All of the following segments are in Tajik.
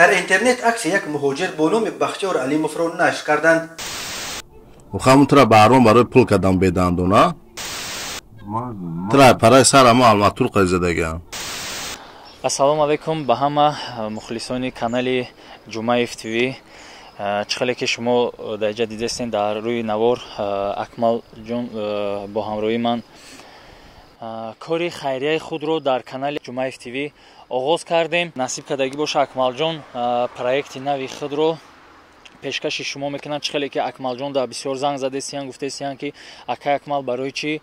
Дар интернет акси як муҳоҷир бо номи Бахтиёр Алимовро нашр карданд. Охамун тура Баҳром барои пул кардам бедандона. Тура параи сарамо Алматур қайзадагиам. Ассалому алайкум ба ҳама мухлисони канали Ҷумаев ТВ. Чӣ хеле ки шумо дар инҷа дидестен, дар рӯи навор Акмалҷон бо ҳамроҳии ман кори хайрияи худро дар канали Ҷумаев ТВ оғоз кардем. Насиб кардагӣ боша, Акмалҷон проекти нави худро пешкаши шумо мекунанд. Чӣ хеле ки Акмалҷон дар бисёр занг задесиян, гуфтесиян ки акай Акмал, барои чӣ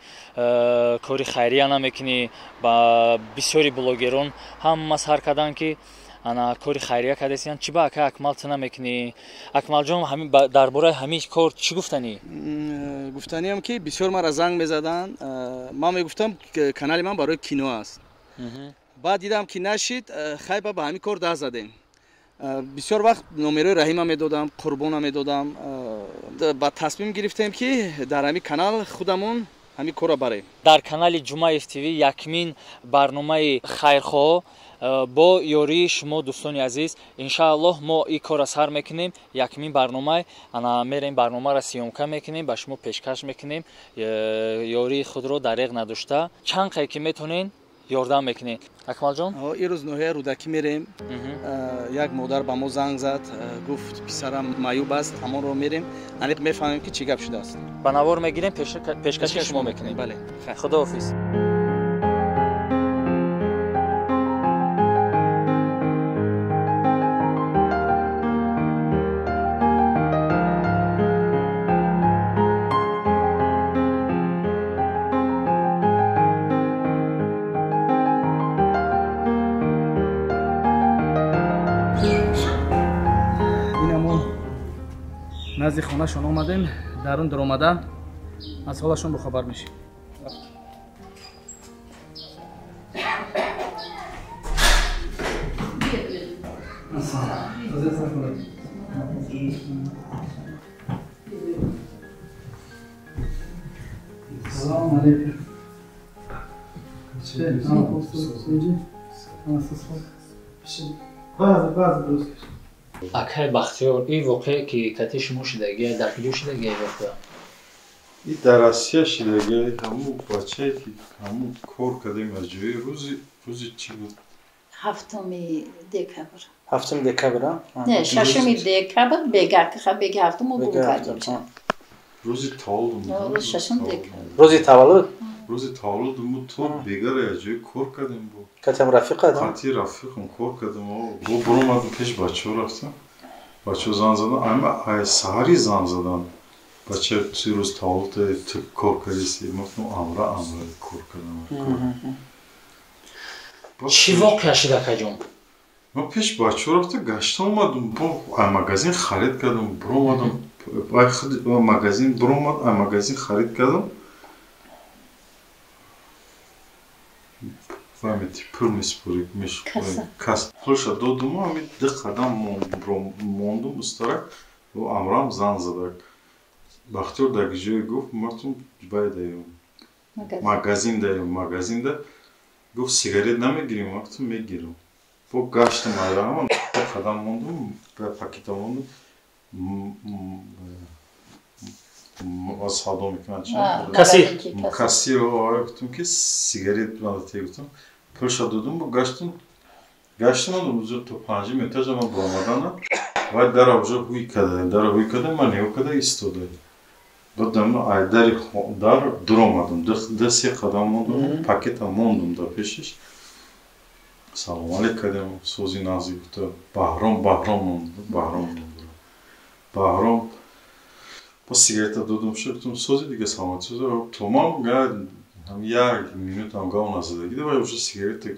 кори хайрия намекунӣ? Ба бисёри блогерон ҳама сар карданд ки ана кори хайрия кардесиян, чӣ ба акай Акмал ту намекунӣ? Акмалҷон, дар бораи ҳамин кор чӣ гуфтанӣ? Гуфтаниам ки бисёр мара занг мезаданд. Ман мегуфтам, канали ман барои кино аст. Баъд дидам ки нашид, хайба ба ҳамин кор даст задем. Бисёр вақт номерои Раҳима медодам, Қурбона медодам. Ба тасмим гирифтем ки дар ҳамин канал худамон ҳамин корро барем. Дар канали Ҷумаев ТВ якмин барномаи хайрхоҳ бо ёрии шумо, дӯстони азиз, иншааллоҳ мо ин корро сар мекунем. Якмин барномаи ана мерем, барномаро съёмка мекунем, ба шумо пешкаш мекунем. Ёрии худро дареғ надошта, чанд қай ки метонен, ёрдам мекунед. Акмалҷон, ирӯз ноҳияи Рӯдакӣ мерем. Як модар ба мо занг зад, гуфт писарам маъюб аст. Ҳамонро мерем, аниқ мефаҳмем ки чӣ гап шудааст. Ба навор мегирем, пешкаши шумо мекунем. Бале, худоҳофиз. Назди хонашон омадем, дарун даромада аз ҳолашон бохабар мешем. Салому алейкум. Акай Бахтиёр, ин воқеа ки кати шумо шидагия, дар куҷо шидагия воқеа? И дар Россия шидагия. Ҳамун бачае ки ҳамун кор кардем аз ҷои, рӯзи чӣ буд? 7 декабр. 7 декабр? Не, 6 декабр, бега бега ҳафтум мо гум кардем. Рӯзи таваллуд. Рӯзи 6 декабр. Рӯзи таваллуд. Рӯзи таваллудуму то бегара аз ҷои кор кардем бо катям рафиқат? Кати рафиқам кор кардем. Бо буромадем, пеш бачаҳо рафтам, бачаҳо занг задан, ама ай саҳари занг задан: бача, ту рӯз таваллуд, ту кор кардиси? Гуфтам, амра кор кардам. Чӣ воқеа шид, акаҷон? Ман пеш бачаҳо рафта гашта омадум, бо ай магазин харид кардам, буромадам, магазин буромад, ай магазин харид кардам. Фаҳмидӣ, пул месупорӣ, кас пулша додуму ҳами ду қадам мондум, устарак амрам занг задак: Бахтиёр дар ҷое? Гуфт, мартум бай даём магазин, даём магазинда. Гуфт, сигарет намегирим? Гуфтум, мегирам. Бо гаштам, айраҳам қадам мондум, пакета мондум, савдо мекунад. Кассир. Кассир. Гуфтум ки сигарет мада, гуфтум. Пулша додум, бо гаштум, гаштам уже то 5 метржа ман баромадана, вай дара уже ҳуй карда, дара ҳуй карда, ман нигоҳ карда истода додам. Ай дари дар дуромадам, ду се қадам мондум, пакета мондум дар пешиш. Салом алейк кардем, сози наздик гуфта, Баҳром, Баҳром, Баҳром, Баҳром. Бо сигарета додум, шуд, гуфтум, сози дига, саломат, сози томам. Як минутам гав назадагӣ, вай уже сигарета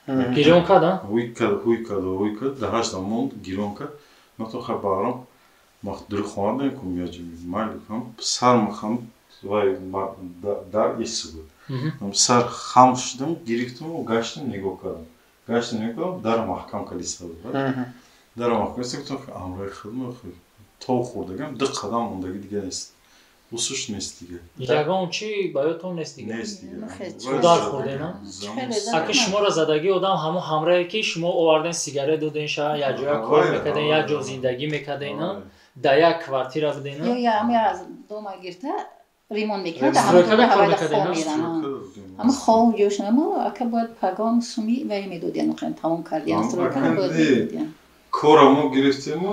гирён кард. Ҳуй кард, ҳуй кард, ҳуй кард, даҳашта монд, гирён кард. Ман хай, Баҳром, ма дури хона даем ку меяҷим, майли. Сар хам вай дар ис буд, сар хам шудам, гирифтаму гаштам, нигоҳ кардам, гаштам, нигоҳ кардам, дара маҳкам калиса буд, дара маҳкам. Гуфтам, амрои хидма то хӯрдагам, ду қадам мондагӣ дига нест. Усуш нест дига. Ягон чи ба ёдтон нест дига? Нест дига. Удар хӯрден, а? Аки шуморо задагӣ одам ҳамон ҳамрае ки шумо оварден, сигарет доден ша, якҷоя кор мекарден, як ҷо зиндагӣ мекарден, дар як квартира буден? Ё ами аз дома гирта ремонт мекард, ҳама хов ҷошнамо ака бояд пагон суми вай медодиян, тамом кардиян стройкара бояд медодиян. Кора мо гирифтему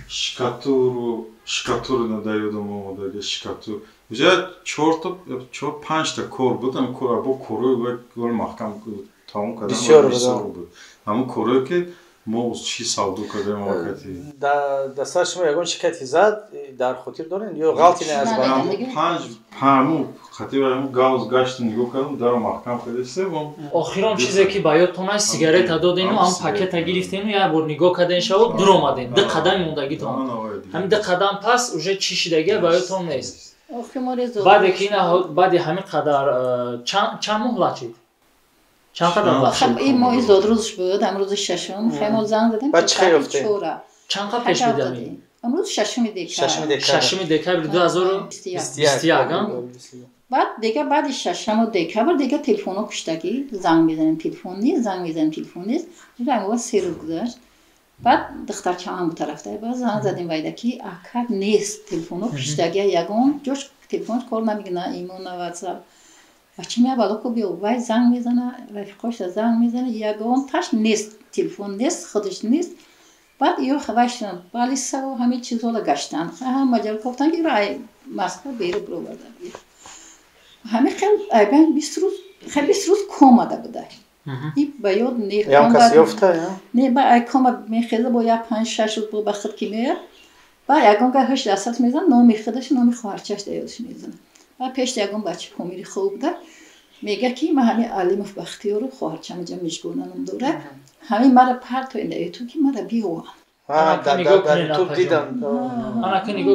шикатуру шикатуру дар ёдам омада, шикатур уже чорта чор панҷта кор буд. Ҳам кор бо корҳои гол маҳкам тамом кардам, бисёр буд ҳамон корҳое ки мо чӣ савдо кардем вақти. Дар сар шумо ягон шикати зад дар хотир доред ё ғалти не аз панҷ ҳамун қати ҳамун гавз гашту нигоҳ кардам, даро маҳкам кардесте. Охирон чизе ки ба ёдтон аст, сигарета додену ҳам пакета гирифтену як бор нигоҳ карден шаву дуромаден, ду қадами мондагитон, ҳамин ду қадам пас уже чӣ шидагия ба ёдтон нест. Баъде ки баъди ҳамин қадар чанд муҳлат шид? Чанд қадар вақт шуд? Ин моҳи зодрӯзш буд, амрӯзи шашум. Хай мо занг задем. Баъд чӣ хел ёфтед? Чанд қад пеш буд ами? Амрӯз 6 декабр. 6 декабри 2021, а? Баъд дига баъди 6 декабр дига телефонҳо куштагӣ, занг мезанем, телефон нест, занг мезанем, телефон нест. Амова 3 рӯз гузашт. Баъд духтарчаам ҳам тарафта, баъд занг задем вайда ки ака нест, телефонҳо куштагия, ягон ҷош телефонш кор намекунад, имо на ватсап. Бача мея балоко биё, вай занг мезана, рафиқоша занг мезана, ягон таш нест, телефон нест, худаш нест. Баъд ё вай шуданд балисаву ҳамин чизҳоро гаштанд, ҳама ҷо кофтанд ки ай Москва беру бироварда. Ҳамин хел айбан 20 рӯз, хел 20 рӯз комада буда. И ба ёд не. Кас ёфта? Не, ба ай кома мехеза, бо як 5-6 рӯз бо ба худ ки меояд, ба ягон га ҳуш дастат мезан, номи худаш, номи хоҳарчаш да ёдаш мезанад. Ба пеши ягон бача помири хуб буда, мега ки ман ҳамин Алимов Бахтиёру хоҳарчам ҷа Мижгона ном дорад, ҳамин мара партоинда ютуб ки мара биёвам. Анака нигоҳ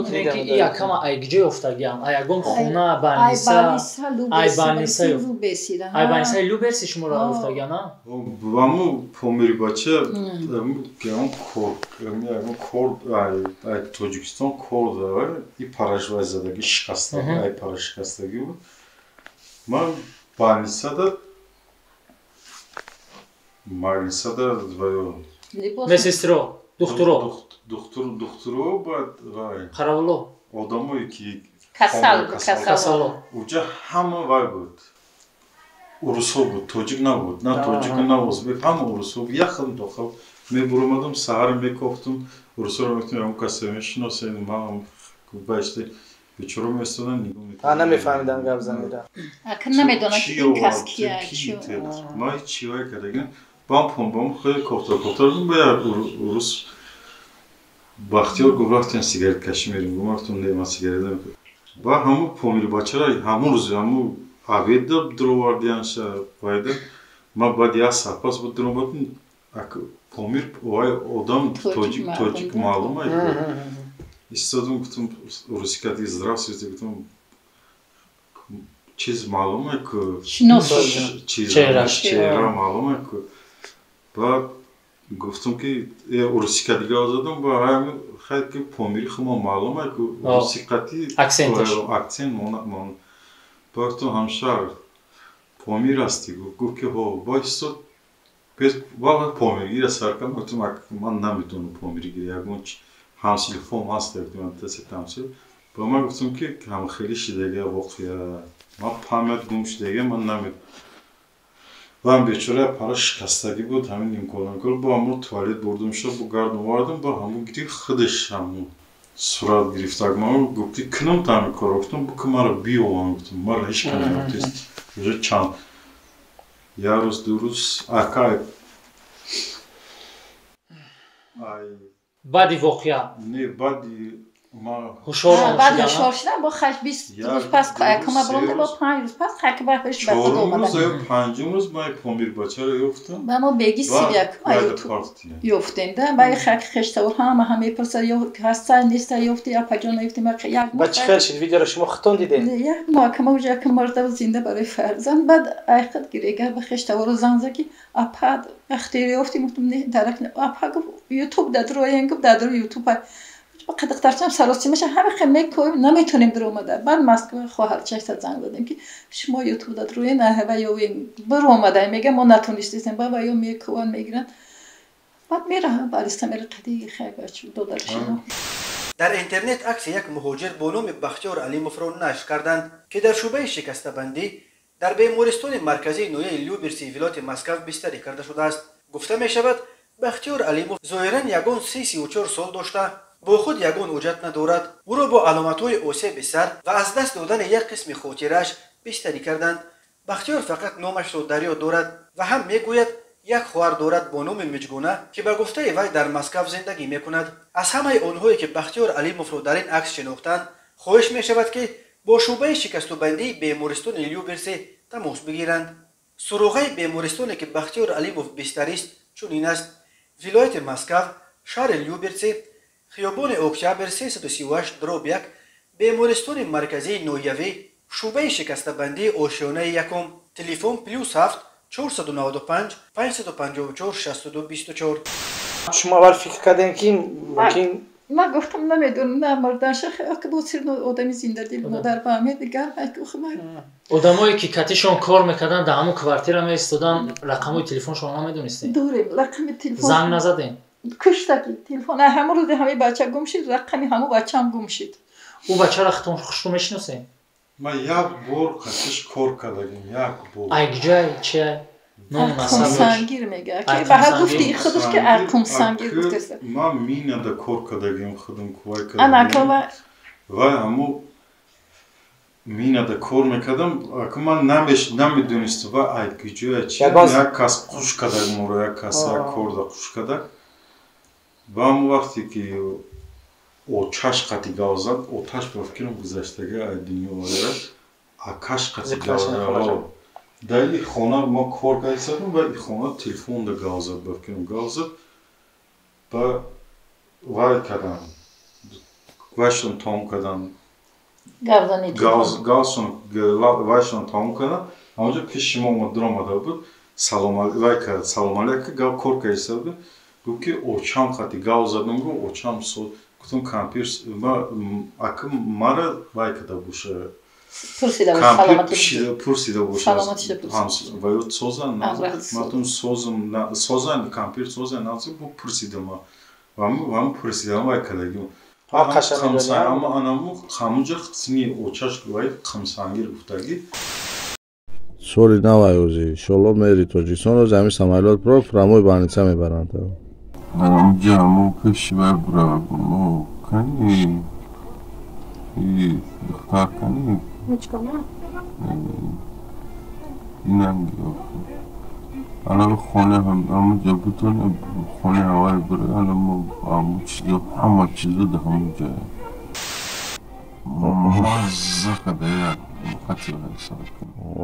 кунед ки и якама ай киҷо ёфтагиам, ай ягон хона больница, ай больница, ай больницаи Люберцы шуморо ёфтагиам, а? Ваму помири бача ягон кор, ягон кор ай Тоҷикистон кор дара, и параш вай задаги шикастаги, ай пара шикастагӣ буд. Ман больницада ваё Медсестро, духтуро. Духтур, духтуро, баъд вай Қаравуло. Одамое ки Касал. Касало. Уҷа ҳама вай буд, урусҳо буд, тоҷик набуд, на тоҷик, на узбек, ҳама урусҳо буд. Яхел дохил мебуромадам, саҳар мекофтум, урусҳоро мегуфтум, ягон касе мешиносед? Ман башти бечора меистодан, нигоҳ мекардам, намефаҳмидам гап занира. Ака намедонам ки ин кас кия. Ман ҳеч чи вай кардагим бам бам хеле кофта кофта ба як урус Бахтиёр гуфт, рафтем сигарет кашӣ мерем. Гуфт, гуфтам, не, ман сигарет намекашам. Ба ҳамун помири бачара ҳамун рӯзи ҳамун обеда дуровардиянша вайда. Ман баъд як саат пас буд дуромадам, Помир вай одам тоҷик, тоҷик маълум ай. Истодам, гуфтам русӣ кади, здравствуйте, гуфтам, чиз маълум ай ку, чеҳра маълум ай ку. Баъд гуфтам ки русӣ кади гап задам, ба хай ки помири хумо маълум ай ку, русӣ қати акцент. Баъд гуфтам, ҳамшаҳр Помир ҳастӣ? Гуфт ки ҳо. Ба истод, помиргира сар кардам, гуфтам, ман намедонам помиргира, ягон ҳамсилфом ҳаст, ҳамсил. Ба ман гуфтам ки ҳамхелӣ шидагия воқеа, ман память гум шидагия, ман намедонам. Вам бечора пара шикастагӣ буд, ҳамин имкон бо ҳамун туалет бурдум шуд, бо гардум овардум, бо ҳамун гирифт, худаш ҳамун сурат гирифтак. Ман гуфти кунам та ҳамин корро, гуфтам, буки маро биёвам, гуфтам, маро ҳеч ка наёфтест. Уже чанд як рӯз, 2 рӯз ака Баъди воқеа? Не, баъди Баъд ҳушёр шудам, бо хаш 20 рӯз пас кама баромда, бо 5 рӯз пас хаки ба ҳуш ба худ омада. Чорум рӯз ё панҷум рӯз ман помир бачаро ёфтам. Ба мо беги 31 ютуб ёфтем да, ба хаки хештавор ҳама ҳам мепурсад, ё ҳаста неста, ёфти апаҷон наёфтем як. Ба чӣ хел шид? Видеоро шумо худтон дидед? Як моҳ кама уҷа ка мурда зинда барои фарзанд. Баъд айқад гирегар ба хештаворо занг зад ки апа Бахтиёр ёфтем? Гуфтам, не, дарак. Апа гуфт, ютуб дадроен, гуфт, дадро ютуб. Духтарчам саросимаша ҳама хел мекоем, наметонем дуромада. Баъд Москва хоҳарчашта занг додем, ки шумо ютуб дад рӯи наҳва ёвем биромада. Мега мо натонистем, ба ё мекуван мегиранд. Баъд мераҳам бариста мера қади хай бачу додаршино. Дар интернет акси як муҳоҷир бо номи Бахтиёр Алимовро нашр карданд, ки дар шӯъбаи шикастабандӣ дар бемористони марказии ноҳияи Люберси вилояти Москав бистарӣ карда шудааст. Гуфта мешавад, Бахтиёр Алимов зоҳиран ягон 34 сол дошта, бо худ ягон ҳуҷҷат надорад. Ӯро бо аломатҳои осеби сар ва аз даст додани як қисми хотирааш бистарӣ карданд. Бахтиёр фақат номашро дар ёд дорад ва ҳам мегӯяд, як хоҳар дорад бо номи Миҷгуна, ки ба гуфтаи вай дар Москав зиндагӣ мекунад. Аз ҳамаи онҳое, ки Бахтиёр Алимовро дар ин акс шинохтанд, хоҳиш мешавад, ки бо шӯъбаи шикастубандии бемористони Люберси тамос бигиранд. Суроғаи бемористоне, ки Бахтиёр Алимов бистарист, чунин аст: вилояти Москав, шаҳри Люберси, хиёбони Октябр 338/1, бемористони марказии ноҳиявӣ, шӯъбаи шикастабандии ошёнаи якум, телефон +7 495 554 62 24. Шумо аввал фикр кардем, ки мумкин? Ман гуфтам, намедонам, на мурданша ки бо сирно одами зиндадил модар ба ҳаме дигар. Одамое, ки катишон кор мекарданд, дар ҳамон квартира меистоданд, рақамҳои телефоншон намедонистем? Дорем рақами телефон. Занг назадем? Куштаки телефон. Ҳамон рӯзи ҳамаи бача гум шид, рақами ҳамон бачаам гум шид. Ӯ бачаро худтон хушрӯ мешиносем? Ман як бор қатиш кор кардагим, як бор. Айгҷай чия? Арқумсангир мега, ки ба ҳар гуфти худаш, ки Арқумсангир гуфтеса. Ман минада кор кардагим, худам кувай кардагим. Вай ҳамо минада кор мекардам, ака ман намедонистам вай айгиҷоя чи. Як кас қуш кардаг моро, як кас як корда қуш кардаг. Ба ҳамон вақте ки оташ қати гав зад, оташ ба фикрам гузаштага ай дунё вайра, акаш қати гав зад. Дар и хона мо кор кардем ва и хона телефонда гав зад, ба фикрам гав зад, ба вай кардам, вайшон тамом кардам, гавшон вайшон тамом кардам. Ҳамонҷо пеши мо омад, дуромада буд, салом вай кард, салом алейка, гав кор карда буд. Гуфт, ки очам қати гав задам, гуфт, очам со. Гуфтам, компютер ака мара вай карда боша, компютер пурсида боша, ва ё созан. Ман созам, созан компютер созан наз, пурсида ма ва пурсидам, вай кардагим. Ама анаму ҳамунҷа қисми очаш вай Қамсангир гуфтагӣ. Соли навай ози иншолло мери Тоҷикистон, ози ҳамин самолёт про прямой больница мебаранд. Онҷа ҳамон пеши вай бура мо кани и духтар кани инам. Ана хона ҳамонҷа бутон, хонаи ҳавай бура, ана мо ҳамон чизо, ҳама чизо дар ҳамон ҷо мазза када як хати.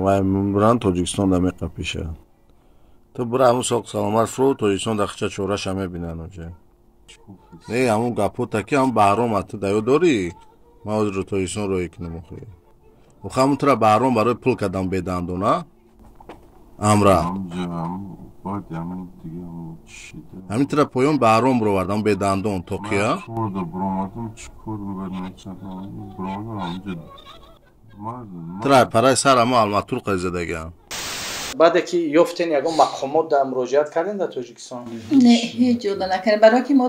Вай буран Тоҷикистон да меқапиша. Ту бура, ҳамун соқ саломат фурӯ Тоҷикистон да хича чораша мебинанд оҷа. Не, ҳамун гапота ки ҳамун Баҳром ту да ёд дорӣ? Ман ҳозирро Тоҷикистон роҳӣ кунам охи. Охи ҳамун тура Баҳром барои пул кардам бедандона амра. Ҳамин тура поён Баҳром бировардам бедандон тоқия. Тура параи сар ҳамо Алматур қайзадагиам. Баъде ки ёфтен, ягон мақомот да муроҷиат кардем дар Тоҷикистон? Не, ҳеҷ ҷода накардем, барое ки мо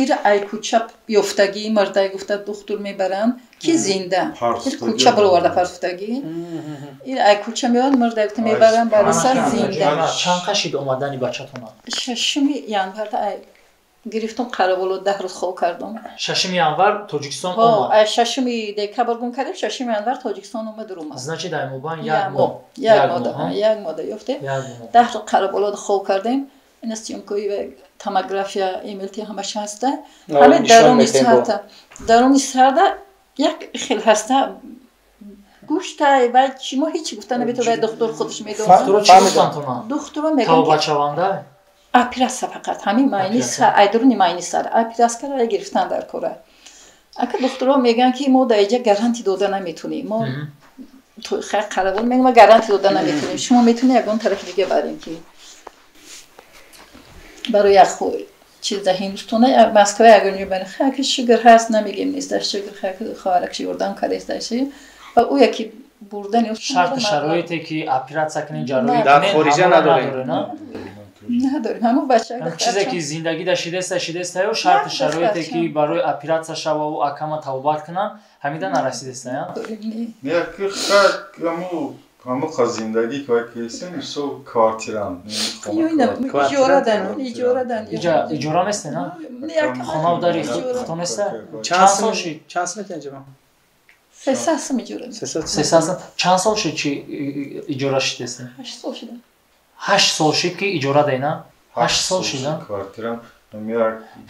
ира ай кӯча ёфтагӣ, мардай гуфта, духтур мебаранд, ки зинда ир кӯча бароварда партуфтагӣ, ир ай кӯча меояд, мардай гуфта, мебаранд бариса зинда. Чанд қашид омадани бачатона? 6 январда ай гирифтум Қараболо, 10 рӯз хоб кардум. 6 январ Тоҷикистон омад? Ай 6 декабр гум кардем, 6 январ Тоҷикистон омад, омад. Значит, дар мобайн як моҳ. Як моҳ, як моҳ ёфтем, 10 рӯз Қараболо хоб кардем. Ина съёмкаи томография, МРТ ҳамаша ҳаста. Ҳаме даруни сарда, даруни сарда як хел ҳаста, гӯштай ва чи, мо ҳеҷ гуфта наметавонем, вай духтур худаш медонад. Духтуро мегӯянд Тавбачаванда? Оператсия фақат ҳамин майни сар, ай дуруни майни сар оператсия карда гирифтан дар кора. Ака духтуро мегӯянд, ки мо дар иҷа гарантия дода наметонем, мо қаравон мегӯям, ма гарантия дода наметонем, шумо метавонед ягон тарафи дига барем, ки барои як Чиз да Ҳиндустона, Москва ягон ҷо барем. Хаки шукр ҳаст, намегем нест, шукр хаки хоҳаракш ёрдам кардааст ва ӯ яки бурдани шарту шароите ки оператсия кунен, ҷарроҳӣ дар хориҷа надорем. Надорем. Ҳамон бача чизе ки зиндагӣ да шидеста ё шарту шароите ки барои оператсия шававу акама тавбат кунанд, ҳамида нарасидеста, я? Ҳамоқа зиндагӣ кисем, мисол квартиран. Иҷорадан, иҷорадан. Иҷора месте, на? Хонаву дари худтон неста? Чанд сол шид? Чанд сум метиҳанд ҷаба? 300 сум иҷора. 300 сум. Чанд сол шид чи иҷора шидеста? 8 сол шида. 8 сол шид ки иҷора дай, на? 8 сол шид, на?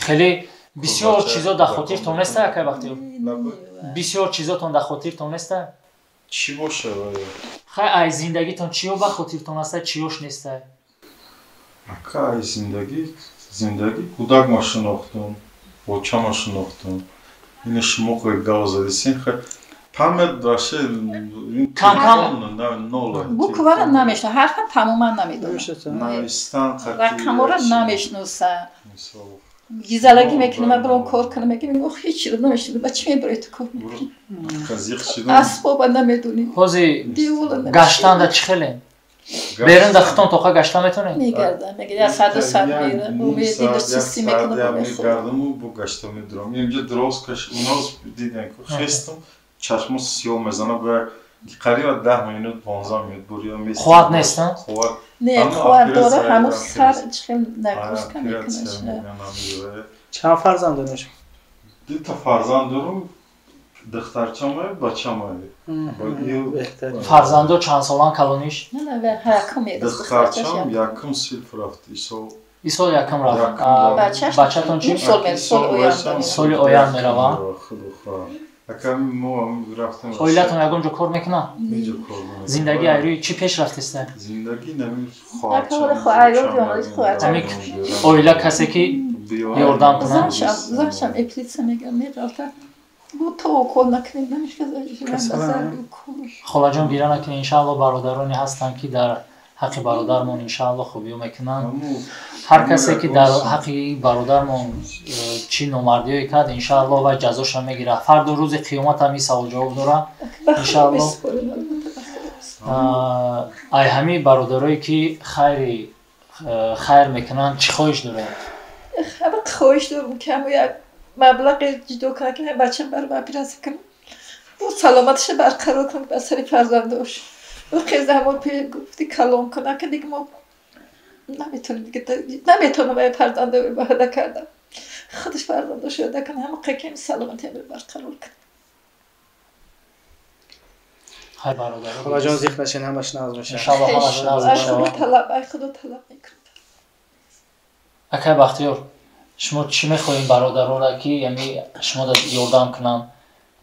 Хеле бисёр чизо дар хотиртон неста, акай Бахтиёр? Бисёр чизотон дар хотиртон неста? Чӣ боша? Хай, ай зиндагитон чиё ба хотиртон аста, чиёш неста? Ака, ай зиндагӣ, зиндагӣ кӯдак ма шинохтум, оча ма шинохтум. Ина шумо гав задисен, хай память вообще кам-кам буквара намешна, ҳарфа тамоман намедонам. Навистан рақамҳоро намешноса. Гизалагӣ мекунам, ман биром кор кунам, мегӯям, ҳеҷ чиро намешносам, ба чӣ мебарӣ ту кор мекунӣ? Асбоба намедонӣ. Ҳози гаштанда чӣ хеле? Берун да худтон тоқа гашта метонед? Мегардам, мегардам, як саат, ду саат мерам, дилаш систӣ мекунам. Мегардаму бо гашта медурам. Инҷа дроз каш, уноз дидем, хестам, чашмо сиёҳ мезана, бо як қариба 10 минут, 15 минут бурия мест. Қувват нест, қувват не, қувват дора, ҳамун сар чихел нагрузка мекунад. Чанд фарзанд доред? Дута фарзанд дорам, духтарчамае, бачамае. Фарзандо чанд солан калониш? Духтарчам якум синф рафт исол. Исол якум рафт. Бачатон чи? Соли оянд мерава. Оилатон ягон ҷо кор мекунад? Зиндагӣ айрӯи чӣ пеш рафтеста? Оила касе ки ёрдам кунад? Заншам эпилепсия мегӯям, меғалта. То укол накунем, намешказа. Холаҷон, гира накунед, иншаалло бародароне ҳастанд ки дар ҳаққи бародармон иншаалло хубиё мекунанд. Ҳар касе ки дар ҳаққи бародармон чӣ номардиое кард, иншаалло вай ҷазоша мегирад. Фарду рӯзи қиёмат ҳам ин саволҷавоб дорад. Иншаалло ай ҳамин бародарое ки хайри хайр мекунанд, чӣ хоҳиш доред? Хоҳиш дорам ки ҳамо як маблағе ҷудо кунад, ки бачам барам оператсия кунам, бо саломатиша барқарор кунам ба сари фарзандош. Ӯ хеза ҳамон гуфти калон кунад, ки дига мо наметонем, дига наметонам вай фарзандо ваъда кардам. Худаш фарзандош ёда кунад, ҳама қакем саломатиам барқарор кунад. Хай бародаро. Холаҷон, зиқ нашин, ҳамаш нағз мешавад. Иншалло ҳамаш нағз мешавад. Талаб, ай худо талаб мекунам. Акай Бахтиёр, шумо чӣ мехоҳем бародарора ки яъне шумо ёрдам кунанд?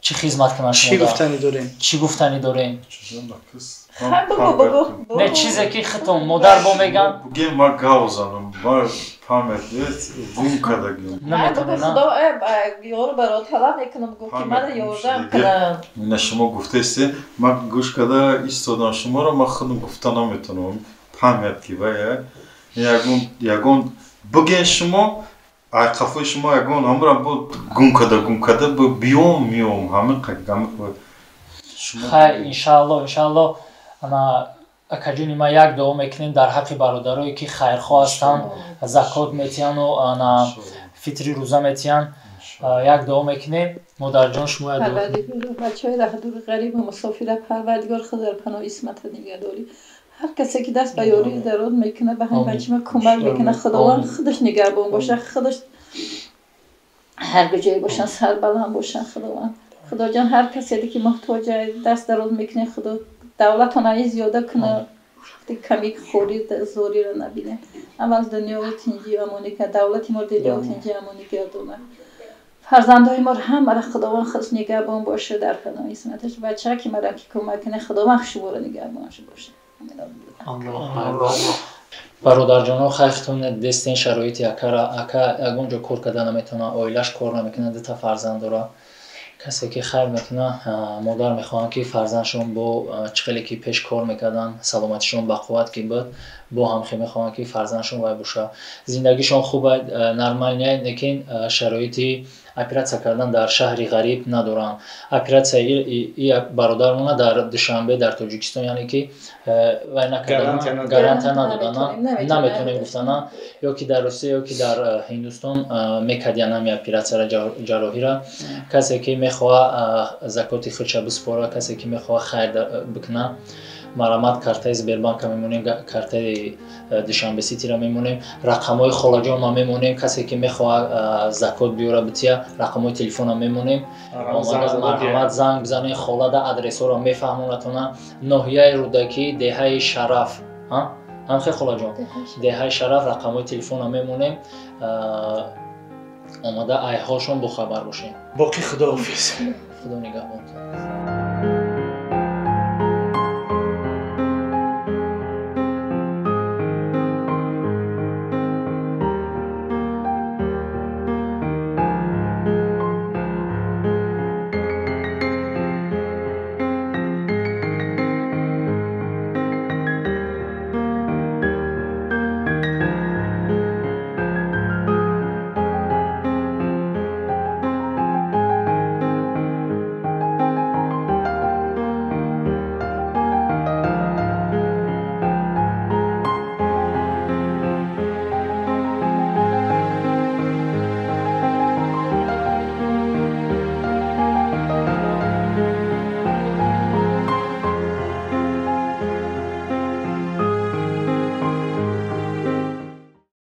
Чӣ хизмат кунанд? Чӣ гуфтанӣ дорем? Чӣ гуфтанӣ дорем? Не, чизе ки худтон модар бо меган. Бугем, ма гав занам, ма память гум кардагим. Наметонед? Худо ёру бародар талаб мекунам, гуфт ки мана ёрдам кунанд. Ина шумо гуфтаисте, ма гӯш карда истодам шуморо, ма худам гуфта наметонам. Память ки вая ягон ягон буген шумо ай қафои шумо ягон ҳамра бо гум карда, гум карда бо биём миём ҳамин ҳамин. Хай, иншаалло, иншаалло, ана акаҷони ма як дуо мекунем дар ҳаққи бародарое ки хайрхоҳ ҳастанд, закот метиҳану ана фитри рӯза метиҳанд. Як дуо мекунем, модарҷон, шумо як дуо. Бачаҳои раҳдури ғарибу мусофира Парвардигор худ дар паноҳи исмата нигаҳдорӣ. Ҳар касе ки даст ба ёрии дароз мекунад, ба ҳамин бачаи ма кӯмак мекунад, Худованд худаш нигаҳбон бошад, худаш ҳар куҷое бошанд сарбаланд бошанд. Худованд, Худоҷон, ҳар касе ки муҳтоҷ даст дароз мекунед, Худо давлатон аи зиёда кунад, ками хорӣ зориро набинем. Аввал дунёву тинҷӣ амонӣ кунад, давлати мо дунёву тинҷӣ амонӣ гардонад. Фарзандои моро ҳамаро Худованд худаш нигаҳбон бошад дар паноҳи исматаш. Бача ки мара ки кӯмак кунад, Худованд шуморо нигаҳбонаш бошад. Бародарҷоно, хайхтон дестен шароити акара, ака ягон ҷо кор карда наметавонад, оилаш кор намекунад, дута фарзанд дорад. Касе ки хайр мекунад, модар мехоҳанд ки фарзандшон бо чӣ хеле ки пеш кор мекарданд, саломатишон бақувват ки буд, Бо ҳам хе мехоҳанд, ки фарзандшон вай боша, зиндагишон хуба, нормальный, лекин шароити оператсия кардан дар шаҳри ғариб надоранд. Оператсия и бародармона дар Душанбе, дар Тоҷикистон, яъне ки вай накардан, гарантия надодана, наметонем гуфтана. Ё ки дар Русия, ё ки дар Ҳиндустон мекардиян ҳами оператсияра, ҷарроҳира. Касе ки мехоҳа закоти худша биспора, касе ки мехоҳа хайр бикуна, марҳамат, картаи Сбербанка мемонем, картаи Душанбе Ситира мемонем, рақамҳои холаҷонма мемонем. Касе ки мехоҳа закот биёра, бития, рақамҳои телефона мемонем, марҳамат, занг бизанед. Холада адресҳоро мефаҳмонатона: ноҳияи Рӯдакӣ, деҳаи Шараф. Ҳамхе, холаҷон, деҳаи Шараф. Рақамҳои телефона мемонем, омада айҳолшон бохабар бошем. Боқӣ худоҳофиз. Худо нигаҳбонтон.